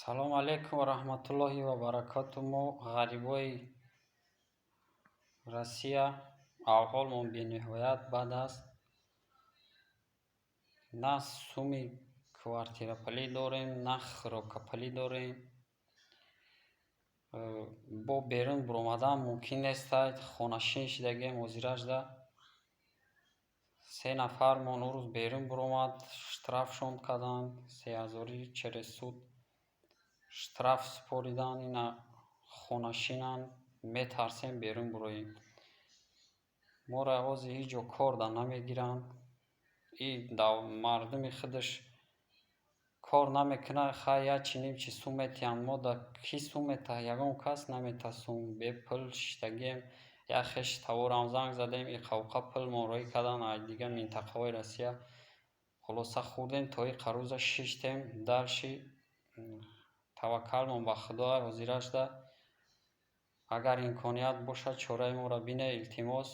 Салому алейкум ва раҳматуллоҳи ва баракоту. Мо ғарибои Россия, аҳволмон бениҳоят бад аст. На суми квартирапулӣ дорем, на хӯрокапулӣ дорем. Бо берун буромадан мумкин нестад. Хонашин шидагием ҳозирашда. Се нафармон он рӯз берун буромад, штрафшон карданд, 3000-ӣ, через суд штраф супориданд. Ина хонашинанд, метарсем берун буроем. Моро ҳозир ҳеҷ ҷо кор да намегиранд. И мардуми худаш кор намекунад, хай як чи ним чи сум метиҳанд. Мо да кӣ сум метаҳад? Ягон кас наметаҳад сум. Бепул шиштагием. Як хеши таворам занг задем, иқа-уқа пулмон роҳӣ карданд аз дигар минтақаҳои Россия. Хулоса, хӯрдем, то иқа рӯза шиштем. Дальше таваккалмон ба Худо ҳозирашда. Агар имконият бошад, чораи моро бинед, илтимос.